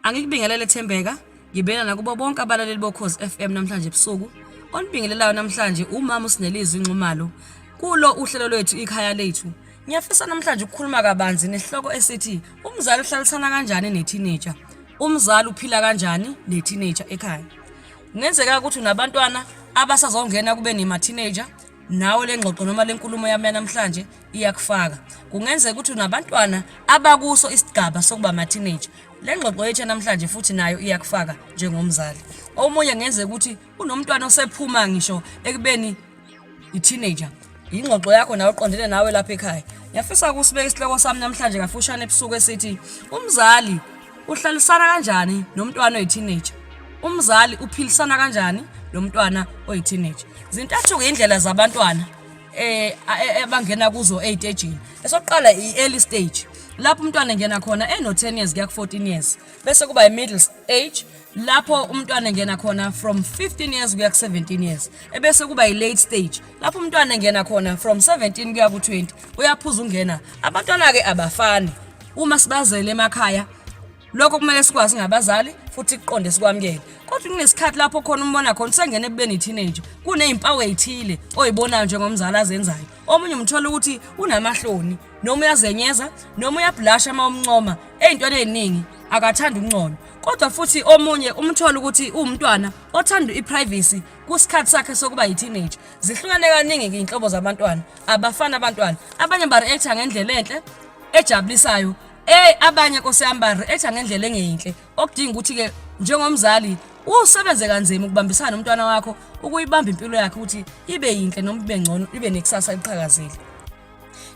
Angikubingelele Thembeka, ngibena nakubo bonke abalaleli boKhozi FM namhlanje ebusuku. Onibingelelayo namhlanje umama uSinelizwi Nxumalo kulo uhlelo lwethu Ikhaya Lethu. Ngiyafisa namhlanje ukukhuluma kabanzi nesihloko esithi umzali uhlalisana kanjani ne-teenager. Umzali uphila kanjani ne-teenager ekhaya. Kungenzeka ukuthi unabantwana abasazongena kube nema-teenager nawe le ngxoxo noma le nkulumo yami yanamhlanje iyakufaka. Kungenzeka ukuthi unabantwana abakuso isigaba sokuba ama-teenager. Le ngxoxo yethu namhlanje futhi nayo iyakufaka njengomzali. Omunye kungenzeka ukuthi unomntwana osephuma ngisho ekubeni i-teenager. Ingxoxo yakho nawe uqondene nawe lapha ekhaya. Ngiyafisa ukusibeka isihloko sami namhlanje kafushane ebusuku esithi umzali uhlalisana kanjani nomntwana oyi-teenager. Umzali uphilisana kanjani nomntwana oyi-teenager. Zintathu-ke indlela zabantwana abangena kuzo ey'tejini. Esokuqala i-early stage lapho umntwana engena khona eno-10 years kuya ku-14 years, bese kuba i-middle age lapho umntwana engena khona from 15 years kuya ku-17 years, ebese kuba i-late stage lapho umntwana engena khona from 17 kuya ku-20. Uyaphuza ungena. Abantwana-ke abafani uma sibazele emakhaya, lokho kumele sikwazi ngabazali futhi kuqonde sikwamukele. Kodwa kunesikhathi lapho khona umbona khona usengena ekubeni i-teenager, kuney'mpawu ey'thile oyibonayo njengomzali azenzayo. Omunye umthola ukuthi unamahloni, noma uyazenyeza, noma uyablasha uma umncoma ey'ntweni ey'ningi, akathandi ukunconywa. Kodwa futhi omunye umthola ukuthi uwumntwana othanda i-privacy kusikhathi sakhe sokuba yi-teenager. Zihlukane kaningi-ke iy'nhlobo zabantwana, abafani abantwana. Abanye ba-react-a ngendlela enhle ejabulisayo, abanye nkosi yami ba-react-a ngendlela engeyinhle, okudinga ukuthi-ke njengomzali usebenze kanzima ukubambisana nomntwana wakho ukuyibamba impilo yakhe ukuthi ibe yinhle noma ibe ngcono, ibe nekusasa eliqhakazile.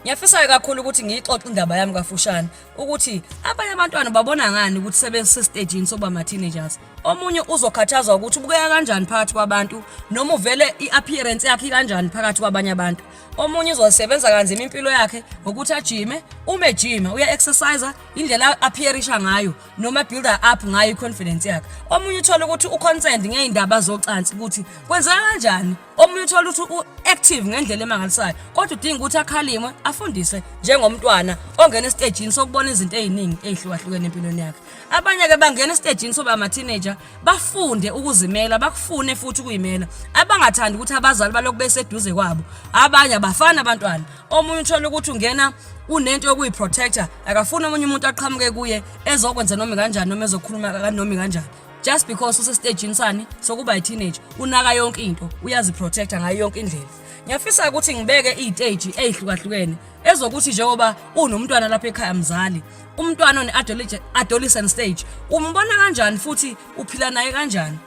Ngiyafisa kakhulu ukuthi ngiyixoxe indaba yami kafushane ukuthi abanye abantwana babona ngani ukuthi sebesestejini sokuba ama-teenagers. Omunye uzokhathazwa ukuthi ubukeka kanjani phakathi kwabantu, noma uvele i-appearance yakhe ikanjani phakathi kwabanye abantu. Omunye uzosebenza kanzima impilo yakhe ngokuthi ajime, uma ejima uya-exercise, indlela appearisha ngayo noma builder up ngayo i-confidence yakhe. Omunye uthola ukuthi u-concerned ngey'ndaba zocansi ukuthi kwenzeka kanjani. Omunye uthola ukuthi u-active ngendlela emangalisayo, kodwa udinga ukuthi akhalimwe, afundiswe njengomntwana ongena esitejini sokubona izinto ey'ningi ey'hlukahlukene empilweni yakhe. Abanye-ke bangena esitejini soba ama-teenager, bafunde ukuzimela, bakufune futhi ukuyimela, abangathandi ukuthi abazali balokhu beseduze kwabo. Abanye abafani abantwana. Omunye uthola ukuthi ungena unento yokuyiprotector, akafuni omunye umuntu aqhamuke kuye ezokwenza noma kanjani noma ezokhuluma noma kanjani. Just because usestejini sani sokuba yi-teenager, unaka yonke into, uyaziprotector ngayo yonke indlela. Ngiyafisa ukuthi ngibeke iy'teji ey'hlukahlukene ezokuthi njengoba unomntwana lapha ekhaya mzali, umntwana one-adolescent stage umbona kanjani futhi uphila naye kanjani.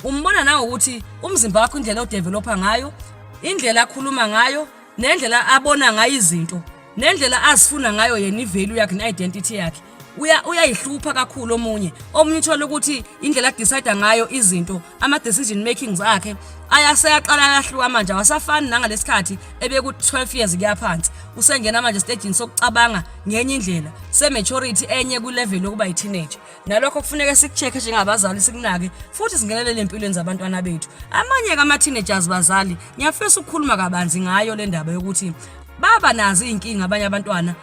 Umbona nangokuthi umzimba wakho indlela odevelopha ngayo, indlela akhuluma ngayo, nendlela abona ngayo izinto, nendlela azifuna ngayo yena i-value yakhe ne-identity yakhe. Uyayihlupha kakhulu omunye. Omunye uthola ukuthi indlela adecide ngayo izinto, ama-decision makings akhe ayaseyaqala ayahluka manje, awasafani nangalesikhathi ebeku-12 years kuya phansi. Usengena manje estejini sokucabanga ngenye indlela, se-maturity enye kwi-level yokuba yi-teenager. Nalokho kufuneka sikucheck-e njengabazali, sikunake futhi singenelele empilweni zabantwana bethu. Amanye-ke ama-teenagers bazali, ngiyafisa ukukhuluma kabanzi ngayo le ndaba yokuthi baba nazo iy'nkinga abanye abantwana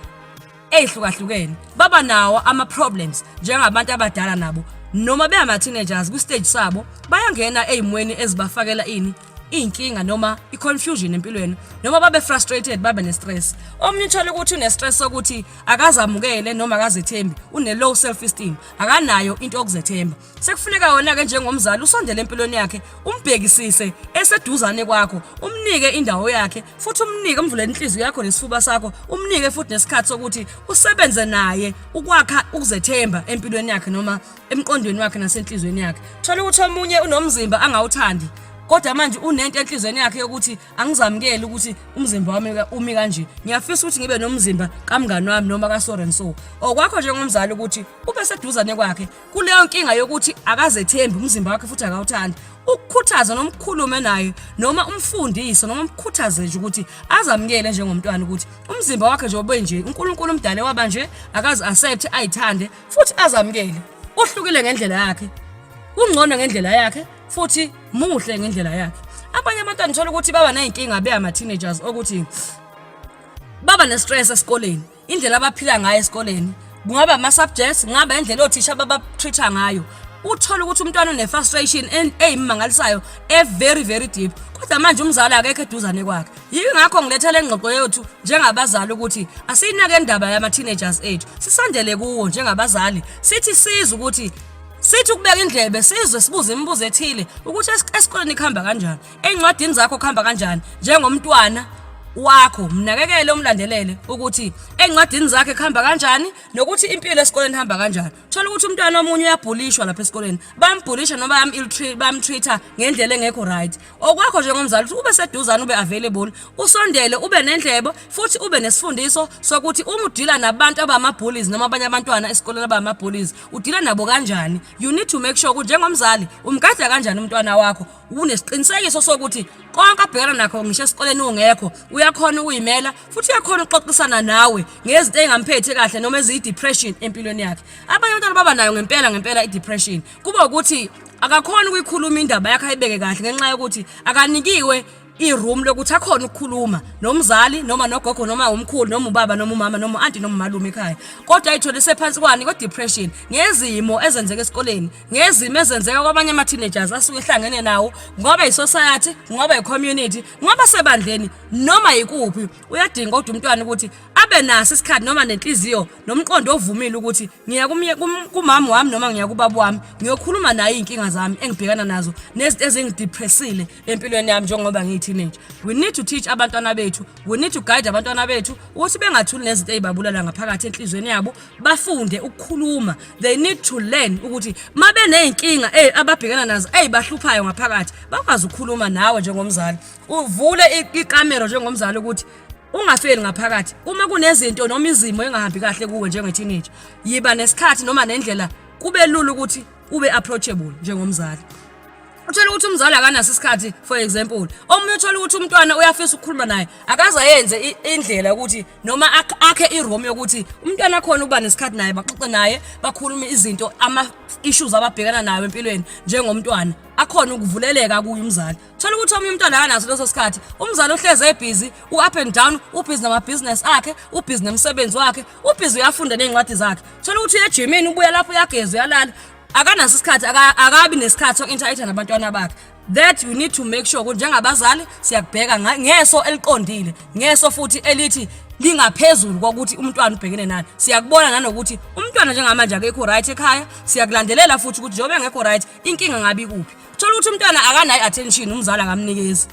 ey'hlukahlukene, baba nawo ama-problems njengabantu abadala nabo, noma bengama-teenagers kwi-stage sabo bayangena ey'mweni ezibafakela ini iy'nkinga noma i-confusion empilweni, noma babe frustrated, babe ne-stress. Omunye uthole ukuthi une-stress sokuthi akazamukele noma akazethembi, une-low self esteem, akanayo into yokuzethemba. Sekufuneka wena-ke njengomzali usondele empilweni yakhe, umbhekisise eseduzane kwakho, umnike indawo yakhe futhi umnike, umvulele inhliziyo yakho nesifuba sakho, umnike futhi nesikhathi sokuthi usebenze naye ukwakha ukuzethemba empilweni yakhe noma emqondweni wakhe nasenhliziyweni yakhe. Thola ukuthi omunye unomzimba angawuthandi, kodwa manje unento enhliziyweni yakhe yokuthi angizamukeli ukuthi umzimba wami umi kanje, ngiyafisa ukuthi ngibe nomzimba kamngani wami noma ka-so and so. Okwakho njengomzali ukuthi ube seduzane kwakhe kuleyo nkinga yokuthi akazethembi umzimba wakhe futhi akawuthandi, ukukhuthaza noma ukukhulume naye noma umfundise noma umkhuthaze nje ukuthi azamukele njengomntwana ukuthi umzimba wakhe nje ube nje, uNkulunkulu umdale waba nje, akazi accept, ayithande futhi azamukele. Uhlukile ngendlela yakhe, ungcono ngendlela yakhe futhi muhle ngendlela yakhe. Abanye abantwana uthola ukuthi baba ney'nkinga beyama-teenagers, okuthi baba ne-stress esikoleni, indlela abaphila ngayo esikoleni. Kungaba ama-subjects, kungaba indlela othisha ababatreat-a ngayo. Uthole ukuthi umntwana une-frustration eyimangalisayo, e-very very deep, kodwa manje umzali akekho eduzane kwakhe. Yingakho ngiletha le ngxoxo yethu njengabazali ukuthi asiyinake indaba yama-teenagers ethu, sisondele kuwo njengabazali, sithi size ukuthi sithi ukubeka indlebe, sizwe, sibuze imibuzo ethile ukuthi esikoleni kuhamba kanjani, ey'ncwadini zakho kuhamba kanjani. Njengomntwana wakho, mnakekele, umlandelele ukuthi ey'ncwadini zakhe kuhamba kanjani nokuthi impilo esikoleni ihamba kanjani. Thola ukuthi umntwana omunye uyabhulishwa lapha esikoleni, bambhulisha noma bamtreat-a ngendlela engekho right. Okwakho njengomzali ukuthi ube seduzane, ube available, usondele, ube nendlebo futhi ube nesifundiso sokuthi uma udila nabantu abama-bullies noma abanye abantwana esikoleni abama-bullies, udila nabo kanjani. You need to make sure ukuthi njengomzali umgada kanjani umntwana wakho, unesiqinisekiso sokuthi konke abhekana nakho ngisho esikoleni ungekho uyakhona ukuyimela futhi uyakhona ukuxoxisana nawe ngezinto ey'ngamphethe kahle noma eziyi-depression empilweni yakhe. Abanye abantwana baba nayo ngempela ngempela i-depression, kuba ukuthi akakhona ukuyikhuluma indaba yakhe ayibeke kahle ngenxa yokuthi akanikiwe i-room lokuthi akhona ukukhuluma nomzali noma nogogo noma umkhulu noma ubaba noma umama noma u-anti noma umalume ekhaya, kodwa ayithole sephansi kwani kwe-depression ngezimo ezenzeka esikoleni, ngezimo ezenzeka kwabanye ama-teenagers asuke ehlangene nawo, ngoba i-society, ngoba i-community, ngoba sebandleni noma yikuphi. Uyadinga kodwa umntwana ukuthi abe naso isikhathi noma nenhliziyo nomqondo ovumile ukuthi ngiya kumama wami noma ngiya kubaba wami, ngiyokhuluma naye iy'nkinga zami engibhekana nazo nezinto ezingidepressile empilweni yami njengoba ngiyi-teenager. We need to teach abantwana bethu, we need to guide abantwana bethu ukuthi bengathuli nezinto ey'babulala ngaphakathi enhliziyweni yabo, bafunde ukukhuluma. They need to learn ukuthi uma beney'nkinga ababhekana nazo ey'bahluphayo ngaphakathi, bakwazi ukukhuluma nawe njengomzali. Uvule ikamero njengomzali ukuthi ungafeli ngaphakathi uma kunezinto noma izimo engahambi kahle kuwe njenge-teenager. Yiba nesikhathi noma nendlela kube lula ukuthi ube approachable njengomzali. Uthola ukuthi umzali akanaso isikhathi, for example, omunye uthola ukuthi umntwana uyafisa ukukhuluma naye, akaze ayenze indlela ukuthi noma akhe i-room yokuthi umntwana akhona ukuba nesikhathi naye, baxoxe naye, bakhulume izinto, ama-issues ababhekana nayo empilweni njengomntwana, akhona ukuvuleleka kuye umzali. Thola ukuthi omunye umntwana akanaso leso sikhathi. Umzali uhlezi ebhizi, u-up and down, ubhizi namabhizinesi akhe, ubhizi nemsebenzi wakhe, ubhizi uyafunda ney'ncwadi zakhe. Thola ukuthi uya ejimini, ubuya lapho, uyageza, uyalala, akanaso isikhathi, akabi nesikhathi soku-interact nabantwana bakhe. That we need to make sure ukuthi njengabazali siyakubheka ngeso eliqondile, ngeso futhi elithi lingaphezulu kokuthi umntwana ubhekene nani. Siyakubona nanokuthi umntwana njengamanje akekho right ekhaya, siyakulandelela futhi ukuthi njengoba engekho right, inkinga ngabe ikuphi. Thola ukuthi umntwana akanayo attention, umzali akamnikezi,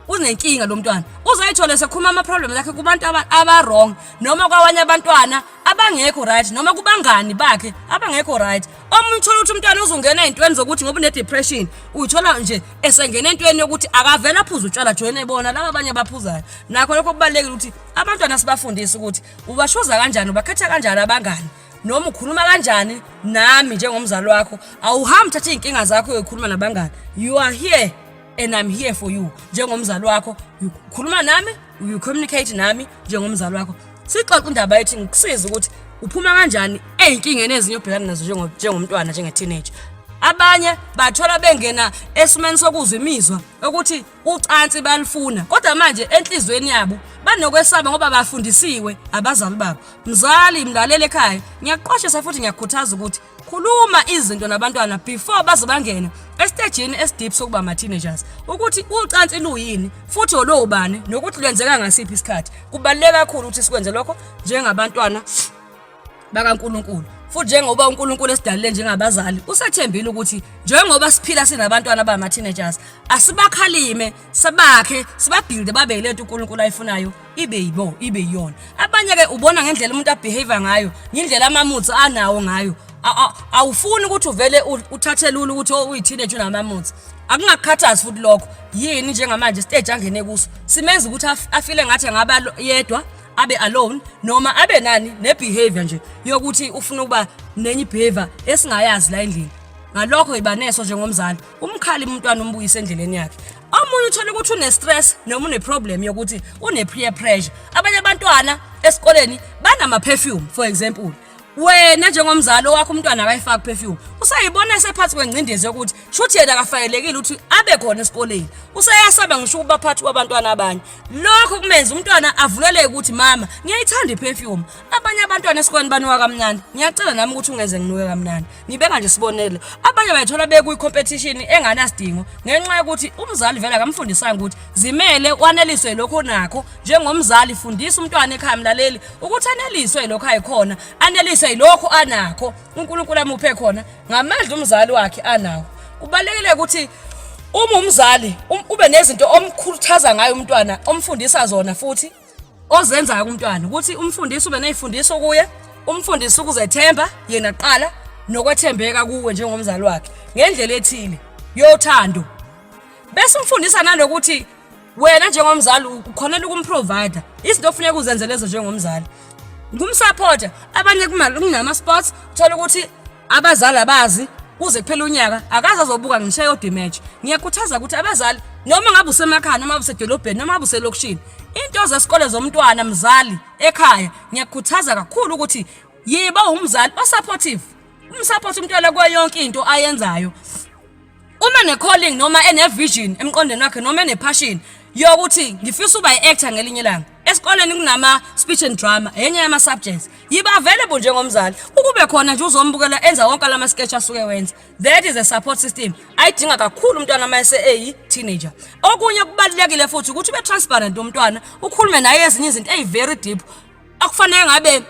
unenkinga lo mntwana. Uzayithola sekhuluma ama-problems akhe kubantu aba-wrong noma kwabanye abantwana abangekho right noma kubangani bakhe abangekho right. Omunye uthola ukuthi umntwana uzongena ey'ntweni zokuthi ngoba une-depression, uyithola nje esengena entweni yokuthi akavele aphuze utshwala, joyine bona laba abanye abaphuzayo. Nakho lokho kubalulekile ukuthi abantwana sibafundise ukuthi ubashuza kanjani, ubakhetha kanjani abangani noma ukhuluma kanjani nami njengomzali wakho. Awuhambi uthathe iy'nkinga zakho uyokhuluma nabangani. You are here and I'm here for you njengomzali wakho. Ukhuluma nami, you communicate nami njengomzali wakho, sixoxe indaba yethu, ngikusize ukuthi uphuma kanjani ey'nkingeni ezinye obhekana nazo njengomntwana, njenge-teenager. Abanye bathola bengena esimeni sokuzwa imizwa ukuthi ucansi balifuna, kodwa manje enhliziyweni yabo banokwesaba ngoba bafundisiwe abazali babo. Mzali, mlaleli ekhaya, ngiyakuqwashisa futhi ngiyakukhuthaza ukuthi khuluma izinto nabantwana before baze bangene esitejini esi-deep sokuba ama-teenagers, ukuthi ucansi luyini futhi olowubani nokuthi lwenzeka ngasiphi isikhathi. Kubaluleke kakhulu ukuthi sikwenze lokho njengabantwana bakaNkulunkulu, futhi njengoba uNkulunkulu esidalile njengabazali, usethembile ukuthi njengoba siphila sinabantwana abama-teenagers, asibakhalime, sibakhe, sibabuilde babe lento uNkulunkulu ayifunayo ibe yibo, ibe yiyona. Abanye-ke ubona ngendlela umuntu abehave ngayo, ngendlela ama-moods anawo ngayo. Awufuni ukuthi uvele uthathe lula ukuthi, oh, uyi-teenager, unama-moods. Akungakukhathazi futhi lokho. Yini njengamanje stage angene kuso simenza ukuthi afile ngathi angaba yedwa, abe alone, noma abe nani ne-behavior nje yokuthi ufuna ukuba nenye i-behavior esingayazi la endlini. Ngalokho iba neso njengomzali, umkhali umntwana, umbuyise endleleni yakhe. Omunye uthole ukuthi une-stress noma une-problem yokuthi une-peer pressure. Abanye abantwana esikoleni banama-perfume, for example. Wena njengomzali owakho umntwana akayifaki perfume, useyibona esephathi kwengcindezi yokuthi shuthi yena akafanelekile ukuthi abe khona esikoleni. Useyasaba ngisho ukuba phakathi kwabantwana abanye. Lokho kumenza umntwana avuleleke ukuthi mama, ngiyayithanda iperfume. Abanye abantwana esikoleni banuka kamnandi. Ngiyacela nami ukuthi ungenze nginuke kamnandi. Ngibeka nje isibonelo. Abanye bayithola bekwi-competition enganasidingo ngenxa yokuthi umzali vele akamfundisanga ukuthi zimele waneliswe lokho onakho. Njengomzali fundisa umntwana ekhaya mlaleli ukuthi aneliswe yilokho ayikhona, aneliswe yilokho anakho uNkulunkulu amuphe khona ngamandla umzali wakhe anawo. Kubalulekile ukuthi uma umzali ube nezinto omkhuthaza ngayo umntwana, omfundisa zona futhi ozenzayo kumntwana, ukuthi umfundisi ube nezifundiso kuye, umfundisi ukuzethemba yena kuqala nokwethembeka kuwe njengomzali wakhe ngendlela ethile yothando, bese umfundisa nanokuthi wena njengomzali ukhonela ukumprovide izinto ofuneka uzenze lezo njengomzali, ngumsupporter. Abanye kunama-sports uthola ukuthi abazali abazi kuze kuphela unyaka, akaze azobuka ngisho eyodwa imatch. Ngiyakhuthaza ukuthi abazali, noma ngabe usemakhaya, noma ngabe usedolobheni, noma ngabe uselokishini, into zesikole zomntwana, mzali ekhaya, ngiyakhuthaza kakhulu ukuthi yiba umzali osupportive, umsupport umntwana kuyo yonke into ayenzayo. Uma ne-calling noma ene-vision emqondweni wakhe noma ene-passion yokuthi ngifisa uba i-actor ngelinye ilanga, esikoleni kunama-speech and drama, enye yama-subjects, yiba available njengomzali ukube khona nje uzombukela enza wonke lama sketch asuke wenza. That is a support system ayidinga kakhulu umntwana uma ese eyi-teenager. Okunye kubalulekile futhi ukuthi ube transparent umntwana, ukhulume naye ezinye izinto eyi-very deep akufanele ngabe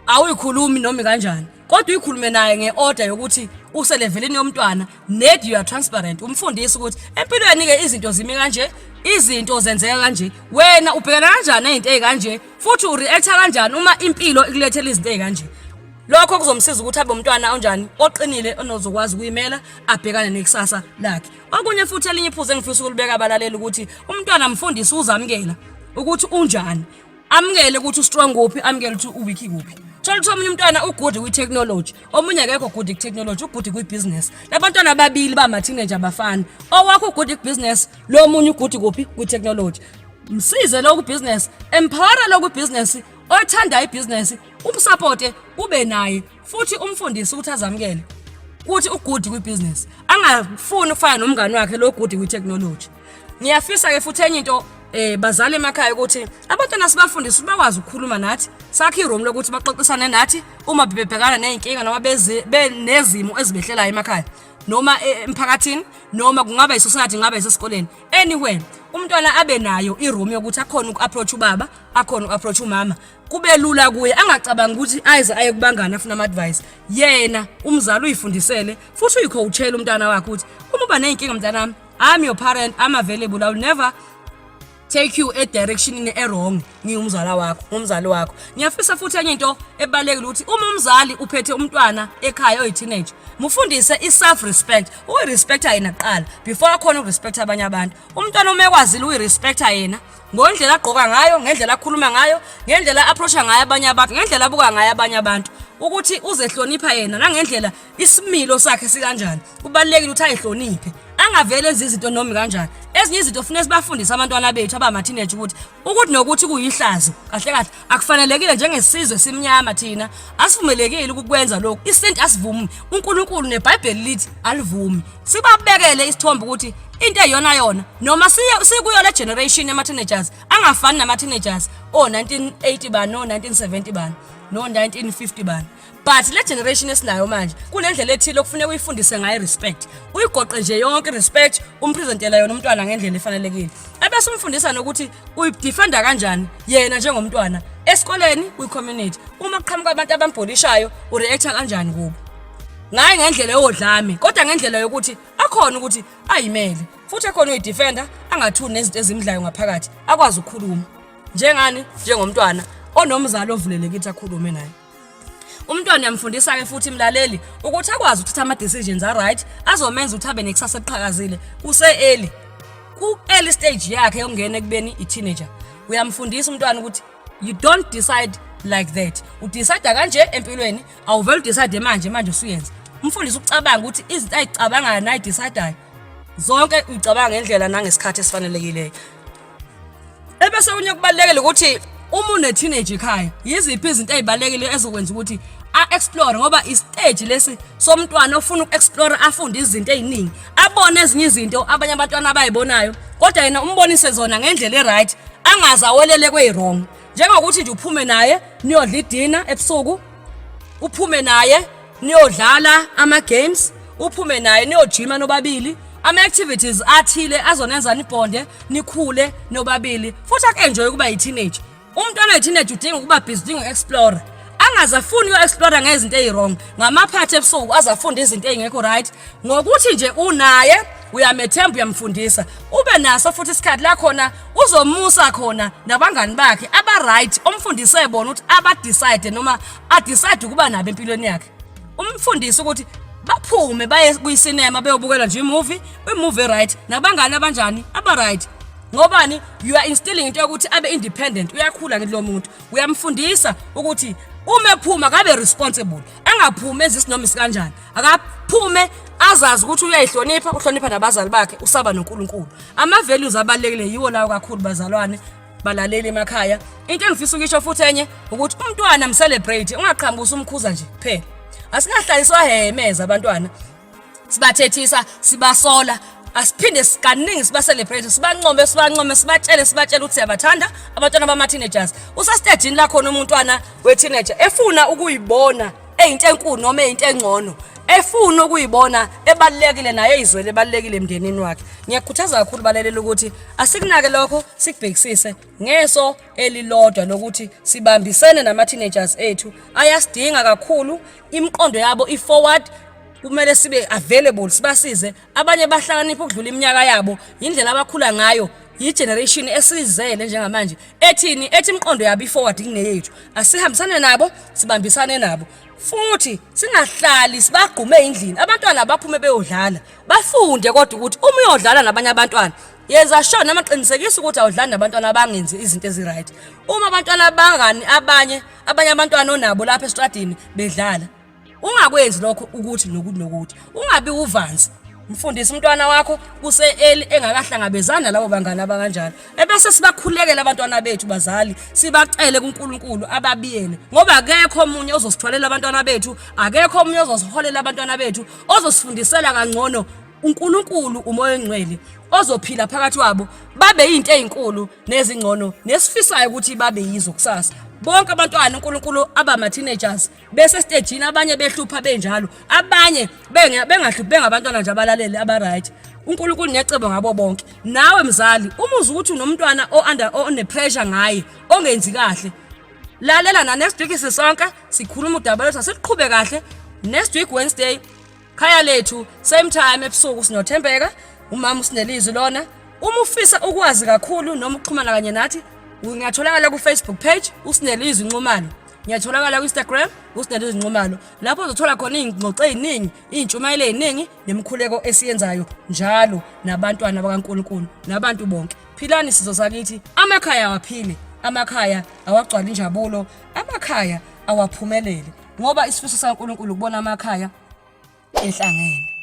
awuyikhulumi noma kanjani, kodwa uyikhulume naye nge-order yokuthi uselevelini yomntwana ned you are transparent. Umfundisi ukuthi empilweni-ke izinto zimi kanje, izinto zenzeka kanje, wena ubhekana kanjani ney'nto ey'kanje, futhi ureacta kanjani uma impilo ikulethela izinto ey'kanje. Lokho kuzomsiza ukuthi abe umntwana onjani, oqinile, onozokwazi ukuyimela, abhekane nekusasa lakhe. Okunye futhi, elinye iphuzu engifisa ukulibeka abalaleli, ukuthi umntwana mfundisi uzamukela ukuthi unjani, amukele ukuthi ustrong kuphi, amukele ukuthi uweak kuphi. Thola ukuthi omunye umntwana ugood kwi-technology, omunye akekho good ku-technology, ugood kwi-business. Labantwana ababili bama-teenager abafani. Owakho ugood ku-business, lo munye ugood kuphi? Kwi-technology. Msize lo ku-business, empower lo kwi-business othanda ibhizinesi, umsupporte, ube naye futhi umfundise ukuthi azamukele ukuthi ugood kwi-business, angafuni ukufana nomngani wakhe lo good kwi-technology. Ngiyafisa-ke futhi enye into, bazali emakhaya, ukuthi abantwana sibafundise ukuthi bakwazi ukukhuluma nathi, sakhe iroom lokuthi baxoxisane nathi uma bebhekana ney'nkinga noma benezimo ezibehlelayo emakhaya noma emphakathini, noma kungaba isociety, kungaba isesikoleni, anywhere. Umntwana abe nayo iroom yokuthi akhona uku-approach ubaba, akhona uku-approach umama, kube lula kuye, angacabangi ukuthi ayize aye kubangani afuna ama-advice. Yena umzali uyifundisele futhi uyicoachele umntwana wakhe ukuthi uma uba ney'nkinga, mntanami, I'm your parent, I'm available, I will never take you e-directionini e-wrong, ngiwumzala wakho, ngumzali wakho. Ngiyafisa futhi enye into ebalulekile ukuthi uma umzali uphethe umntwana ekhaya oyi-teenage, mufundise i-self respect, uyirespecta yena kuqala before akhona ukurespecta abanye abantu. Umntwana uma ekwazile uyirespecta yena ngendlela agqoka ngayo, ngendlela akhuluma ngayo, ngendlela approacha ngayo abanye abantu, ngendlela abuka ngayo abanye abantu, ukuthi uzehlonipha yena nangendlela isimilo sakhe sikanjani. Kubalulekile ukuthi ayihloniphe, angavele enze izinto noma kanjani. Ezinye izinto funeka sibafundise abantwana bethu abama-teenage ukuthi nokuthi kuyihlazo, kahle kahle akufanelekile. Njengesizwe simnyama thina asivumelekile ukukwenza lokhu, isintu asivumi, uNkulunkulu neBhayibheli lithi alivumi. Sibabekele isithombe ukuthi into eyona yona noma sikuyo le generation yama-teenagers angafani nama-teenagers o-1980 bani, no-1970 bani, no-1950 bani, but le generation esinayo manje kunendlela ethile okufuneka uyifundise ngayo respect, uyigoqe nje yonke respect, umpresentela yona umntwana ngendlela efanelekile, ebese umfundisa nokuthi uyidefenda kanjani yena njengomntwana esikoleni, kwi-community, uma kuqhamuka abantu abambullyishayo, ureacta kanjani kubo, ngayi ngendlela yodlame kodwa ngendlela yokuthi akhona ukuthi ayimele futhi akhona uyidefenda, angathuni nezinto ezimdlayo ngaphakathi, akwazi ukukhuluma njengani, njengomntwana onomzali ovulelekile ukuthi akhulume naye. Umntwana uyamfundisa-ke futhi mlaleli ukuthi akwazi ukuthatha ama-decisions a-right azomenza ukuthi abe nekusasa eliqhakazile kuse-early, ku-early stage yakhe yokungena ekubeni i-teenager. Uyamfundisa umntwana ukuthi you don't decide like that, udecide kanje empilweni, awuvele udecide manje manje usuyenza. Umfundise ukucabanga ukuthi izinto ayicabangayo nayidecidayo zonke uyicabanga ngendlela nangesikhathi esifanelekileyo. Ebese okunye kubalulekile ukuthi uma une-teenage ekhaya, yiziphi izinto ey'balulekile ezokwenza ukuthi A-explore ngoba isiteji lesi somntwana ofuna uku-explore, afunde izinto ey'ningi, abone ezinye izinto abanye abantwana abayibonayo, kodwa yena umbonise zona ngendlela e-right, angaze awelele kweyi-wrong. Njengokuthi nje uphume naye niyodla idina ebusuku, uphume naye niyodlala ama-games, uphume naye niyojima nobabili, ama-activities athile azonenza nibhonde, nikhule nobabili, futhi aku-enjoye ukuba yi-teenage. Umntwana oyi-teenage udinga ukuba busy, udinga uku-explore, angaze afune uyo-explore ngezinto eyi-wrong, ngamaphathi ebusuku, aze afunde izinto ey'ngekho right. Ngokuthi nje unaye, uyamethemba, uyamfundisa, ube naso futhi isikhathi la khona uzomusa khona nabangani bakhe aba-right, omfundise bona ukuthi aba-decide noma a-decide ukuba nabo empilweni yakhe. Umfundise ukuthi baphume baye kwisinema, beyobukela nje imovie, imovie right, nabangani abanjani, aba-right. Ngobani? You are instilling into yokuthi abe independent. Uyakhula ngithi lo muntu uyamfundisa ukuthi uma ephuma kabe responsible, angaphumi enze isinoma isikanjani, akaphume azazi ukuthi uyayihlonipha, uhlonipha nabazali bakhe, usaba noNkulunkulu. Ama-values abalulekile yiwo lawo kakhulu, bazalwane, balaleli emakhaya. Into engifisa ukisho futhi enye ukuthi umntwana mcelebrate, ungaqhamuki usumkhuza nje kuphela. Asingahlali siwahemeza abantwana, sibathethisa, sibasola. Asiphinde kaningi siba-celebrate, sibancome, sibancome, sibatshele, sibatshele ukuthi siyabathanda abantwana bama-teenagers. Usestejini lakhona umuntwana we-teenager efuna ukuyibona eyinto enkulu noma eyinto engcono, efuna ukuyibona ebalulekile, naye eyizwele ebalulekile emndenini wakhe. Ngiyakukhuthaza kakhulu, balalela, ukuthi asikunake lokho, sikubhekisise ngeso elilodwa lokuthi sibambisene nama-teenagers ethu. Ayasidinga kakhulu, imiqondo yabo i-forward, kumele sibe available, sibasize. Abanye bahlakanipha ukudlula iminyaka yabo, indlela abakhula ngayo, yi-generation esizele njengamanje ethini, ethi imiqondo yabo i-forward kuneyethu. Asihambisane nabo, sibambisane nabo futhi, singahlali sibagqume endlini. Abantwana baphume beyodlala, bafunde, kodwa ukuthi uma uyodlala nabanye abantwana, yenza sure noma qinisekisa ukuthi awudlali nabantwana abangenzi izinto ezi-right. Uma abantwana bangani abanye, abanye abantwana onabo lapha esitradini bedlala, ungakwenzi lokho, ukuthi nokuthi nokuthi ungabi uvanzi. Mfundise umntwana wakho kuse-early, engakahlangabezani nalabo bangani abakanjalo. Ebese sibakhulekela abantwana bethu, bazali, sibacele kuNkulunkulu ababiyele, ngoba akekho omunye ozosithwalela abantwana bethu, akekho omunye ozosiholela abantwana bethu, ozosifundisela kangcono uNkulunkulu uMoya oNgcwele ozophila phakathi kwabo, babe yinto ezinkulu nezingcono nesifisayo ukuthi babe yizo kusasa. Bonke abantwana uNkulunkulu abama-teenagers bese stejini, abanye behlupha benjalo, abanye bengahluphi, bengabantwana nje abalaleli, aba-right. UNkulunkulu necebo ngabo bonke. Nawe mzali, uma uzwa ukuthi unomntwana o-under one-pressure ngaye, ongenzi kahle, lalela na next week sisonke sikhuluma udaba lwethu. Asiqhube kahle next week Wednesday, khaya lethu, same time ebusuku, sinoThembeka, umama uSinelizwi lona. Uma ufisa ukwazi kakhulu noma ukuxhumana kanye nathi, ungatholakala ku-Facebook page uSinelizwi Nxumalo, ngiyatholakala ku-Instagram uSinelizwi Nxumalo, lapho uzothola khona iy'ngxoxo ey'ningi, iy'ntshumayelo ey'ningi nemikhuleko esiyenzayo njalo nabantwana bakaNkulunkulu nabantu bonke. Philani, sizwe sakithi. Amakhaya awaphile, amakhaya awagcwala injabulo, amakhaya awaphumelele, ngoba isifiso sikaNkulunkulu ukubona amakhaya ehlangene.